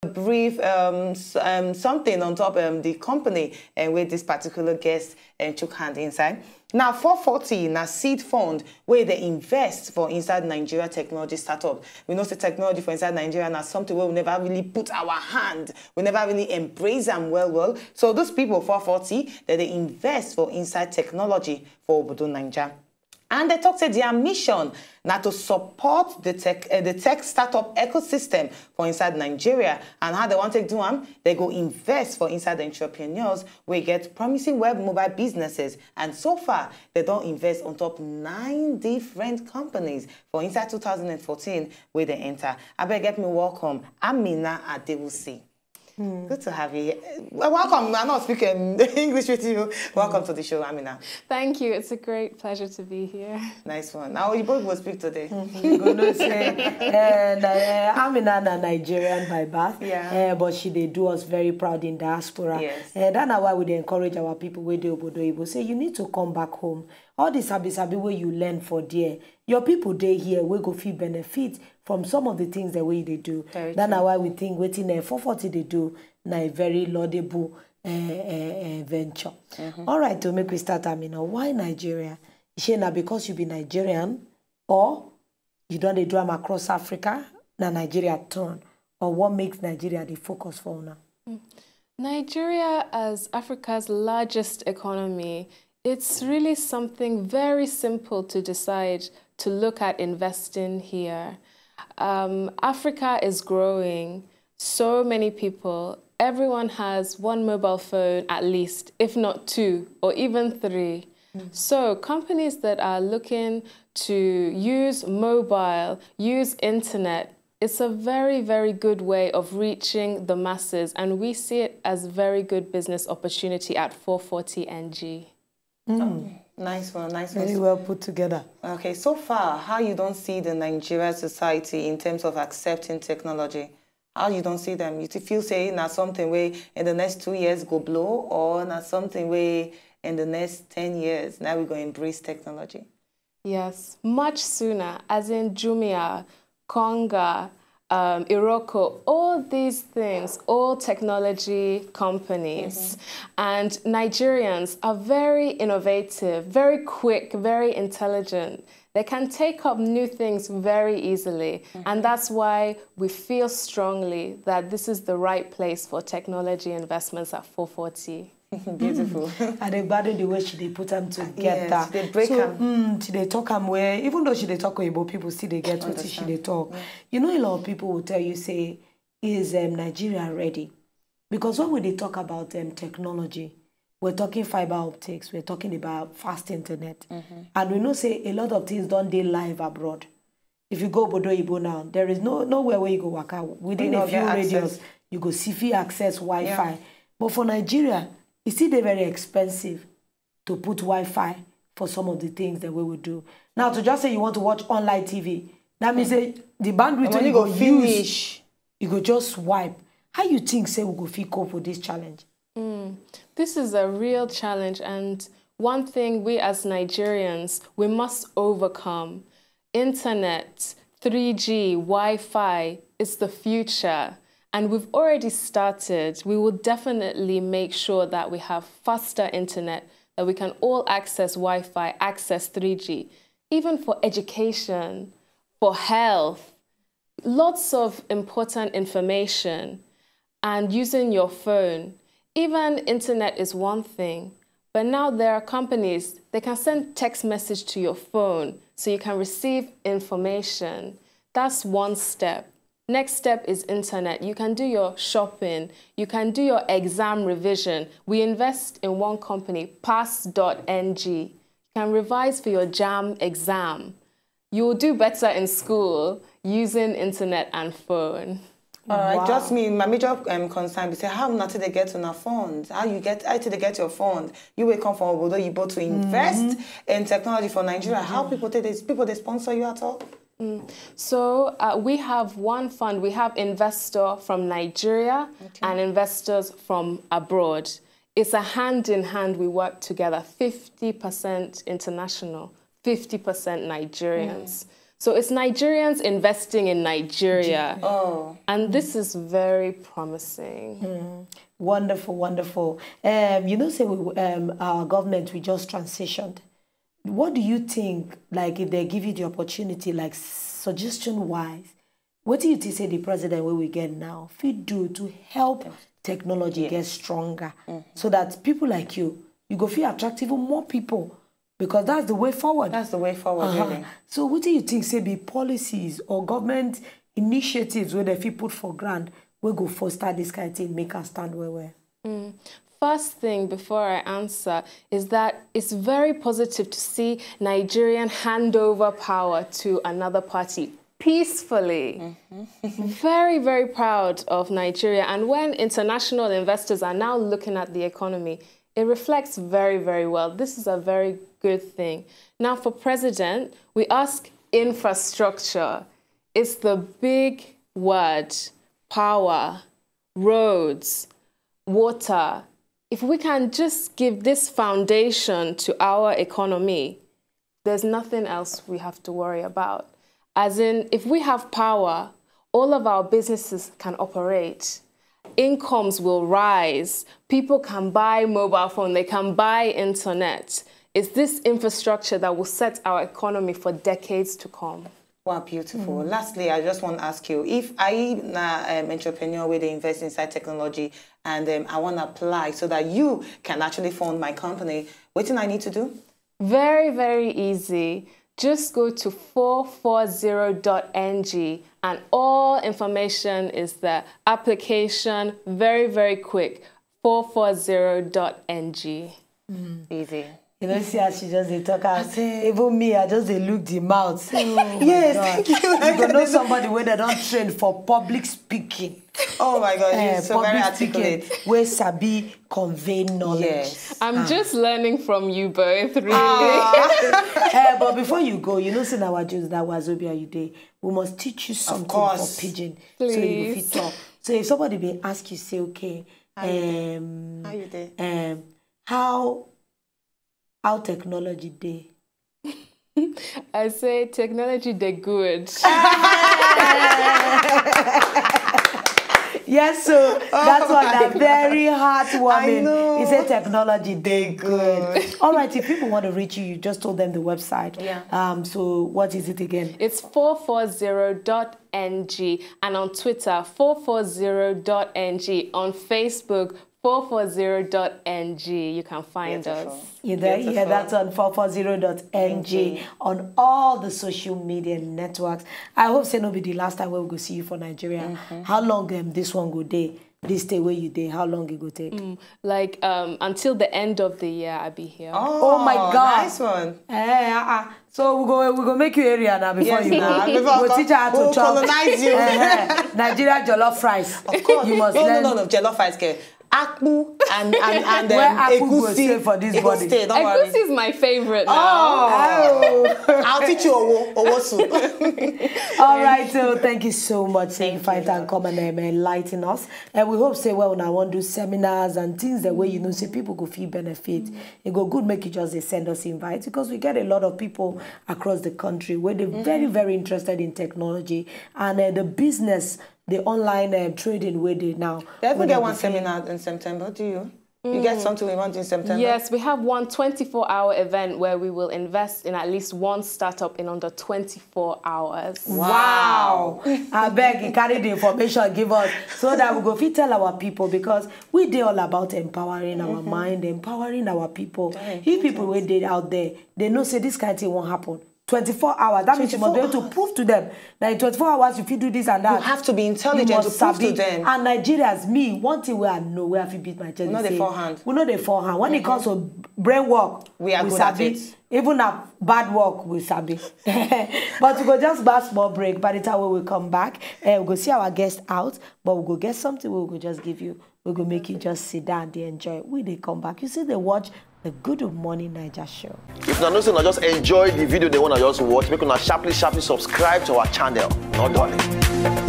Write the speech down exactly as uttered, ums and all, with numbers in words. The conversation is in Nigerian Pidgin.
brief um, s- um, something on top um, the company and where this particular guest and took hand inside. Now, four forty na seed fund where they invest for inside Nigeria technology startup. We know the technology for inside Nigeria na something where we never really put our hand, we never really embrace them well, well. So those people, four forty, that they invest for inside technology for Obodo Nigeria. And they talk say their mission na to support the tech, uh, the tech startup ecosystem for inside Nigeria. And how they want to do them, they go invest for inside entrepreneurs. We get promising web mobile businesses, and so far they don't invest on top nine different companies for inside two thousand and fourteen where they enter. I beg get me welcome Amina Adewusi. Good to have you here. Well, welcome. I'm not speaking English with you. Welcome to the show, Amina. Thank you. It's a great pleasure to be here. Nice one. Now you both will speak today. You go know say, eh, na, eh, Amina na Nigerian by birth, Yeah. eh, but she dey do us very proud in diaspora. Yes. Eh, that's why we dey encourage our people wey dey obodo oyibo say you need to come back home. All the sabi sabi wey you learn for there, your people dey here wey go fit benefit from some of the things that we dey do. Very That's why we think wetin eh, four forty dey do na a very laudable eh, eh, eh, venture. All right, to make we start, Amina, why Nigeria? Shey na because you be Nigerian, or you don dey do am across Africa, na Nigeria turn, or what makes Nigeria the focus for una? Nigeria, as Africa's largest economy, it's really something very simple to decide to look at investing here. Um, Africa is growing. So many people, everyone has one mobile phone at least, if not two or even three. So companies that are looking to use mobile, use internet, it's a very, very good way of reaching the masses, and we see it as a very good business opportunity at four forty N G. Nice one, nice Very one. Well put together. Okay, so far, how you don't see the Nigeria society in terms of accepting technology? How you don't see them? You feel say na something where in the next two years go blow, or na something where in the next ten years now we go embrace technology? Yes, much sooner, as in Jumia, Konga, um, Iroko, all these things, all technology companies. And Nigerians are very innovative, very quick, very intelligent. They can take up new things very easily. And that's why we feel strongly that this is the right place for technology investments at four forty. Beautiful. I dey gbadun the way she dey put am together. Yeah, she dey break So, am. Mm, she dey talk am well. Even though she dey talk oyibo, people still dey get wetin she dey talk. You know, a lot of people will tell you say, is um, Nigeria ready? Because when we dey talk about um, technology, we're talking fiber optics, we're talking about fast internet. And we know say a lot of things don dey live abroad. If you go obodo oyibo now, there is no nowhere where you go waka. Within You a no few get radius, access. You go see free access Wi-Fi. Yeah. But for Nigeria, e still dey very expensive to put Wi-Fi for some of the things that we will do. Now, to just say you want to watch online T V, that means say the bandwidth Money you go go use, finish. You go just wipe. How you think say we go fit cope with this challenge? This is a real challenge, and one thing we as Nigerians, we must overcome. Internet, three G, Wi-Fi is the future, and we've already started. We will definitely make sure that we have faster internet, that we can all access Wi-Fi, access three G, even for education, for health, lots of important information, and using your phone. Even internet is one thing, but now there are companies that can send text message to your phone so you can receive information. That's one step. Next step is internet. You can do your shopping, you can do your exam revision. We invest in one company, pass dot N G. You can revise for your jam exam. You will do better in school using internet and phone. All right, Wow. Just me, my major um, concern be say how una take dey get una fund? How you get how take dey get your fund? You will come from obodo oyibo to invest in technology for Nigeria. How people take this? People they sponsor you at all? So uh, we have one fund. We have investor from Nigeria and investors from abroad. It's a hand in hand. We work together. Fifty percent international, fifty percent Nigerians. So it's Nigerians investing in Nigeria. Oh. And this is very promising. Mm. Wonderful, wonderful. Um, you know, say we, um, our government, we just transitioned. What do you think, like, if they give you the opportunity, like, suggestion-wise, what do you think say the president we will get now fit do to help technology yes. get stronger mm -hmm. so that people like you, you go feel attract even more people because that's the way forward. That's the way forward, uh -huh. really. So what do you think say be policies or government initiatives where they fit put for grant we go foster this kind of thing, make us stand where we're? Mm. First thing before I answer is that it's very positive to see Nigerian hand over power to another party peacefully. Mm -hmm. Very, very proud of Nigeria. And when international investors are now looking at the economy, it reflects very, very well. This is a very good thing. Now, for president, we ask infrastructure. It's the big word, power, roads, water. If we can just give this foundation to our economy, there's nothing else we have to worry about. As in, if we have power, all of our businesses can operate. Incomes will rise. People can buy mobile phone. They can buy internet. It's this infrastructure that will set our economy for decades to come. Wow, beautiful. Mm. Lastly, I just want to ask you, if I na um, entrepreneur where they invest inside technology and um, I want to apply so that you can actually fund my company, what do I need to do? Very, very easy. Just go to four four zero dot N G and all information is there. Application, very, very quick. four four zero dot N G. Mm. Easy. You know, see as she just dey talk as even me, I just dey look the mouth. Oh yes, thank you. You go know somebody where they don't train for public speaking. Oh my God, you're uh, so very articulate. Where sabi convey knowledge. Yes. I'm ah. just learning from you both, really. Ah. uh, but before you go, you know, say our Jews that was Obia you day. We must teach you something for pigeon. Please. So you fit talk. So if somebody be ask you, say, okay, um, how you day? Um, how how technology day? I say technology they good. Yes, so oh that's why they're very heartwarming. It's a technology they good. All right, if people want to reach you, you just told them the website. Yeah. Um. So what is it again? It's four four zero dot N G and on Twitter four four zero dot N G, on Facebook four four zero dot N G. You can find Beautiful. us. You there? Beautiful. Yeah, that's on four four zero dot N G on all the social media networks. I hope say no be the last time we go see you for Nigeria. Mm -hmm. How long um, this one go day? This day where you day? How long it go take? Mm, like um, until the end of the year, I'll be here. Oh, oh my God! Nice one. Eh, uh -uh. So we go we go make you area now before yes, you go. Nah, before we'll teach her how to we'll chop. Colonize you. Uh-huh. Nigeria jollof rice. Of course. You must no, learn. No, no, no, jollof rice. Ke. Akpu and and and um, where Akpu egusi, go stay for this body? Stay, don't egusi worry. Is my favorite. Now. Oh, oh. I'll teach you owo owo soup. All right, so thank you so much. Thank you. Find and come and um, enlighten us, and we hope say well now I want to do seminars and things that way you know say people go feel benefit. Mm -hmm. It go good make you just send us invite because we get a lot of people across the country where they're mm -hmm. very very interested in technology and uh, the business, the online um, trading where they now. They even get one seminar in September. Do you? You get mm. something we want in September? Yes, we have one twenty-four hour event where we will invest in at least one startup in under twenty-four hours. Wow. Wow. I beg you, carry the information, give us, so that we go fit tell our people, because we dey all about empowering our mm -hmm. mind, empowering our people. If people wey dey out there, they know say this kind of thing won't happen. twenty-four hours. That means you must be able to prove to them that in twenty-four hours you fit do this and that. You have to be intelligent to prove to them. And Nigerians, me, one thing where I know where I fit beat my chest. We know the forehand. We know the forehand. When mm -hmm. it comes to brain work, we are we good sabi. At it. Even a bad work, we sabi. But we go just back small break. By the time we will come back, uh, we go see our guest out, but we go get something we go just give you. We go make you just sit down there enjoy. We they come back. You see they watch the Good Morning Naija show. If na know say una just enjoy the video they wanna just watch, make una sharply sharply subscribe to our channel. Not done.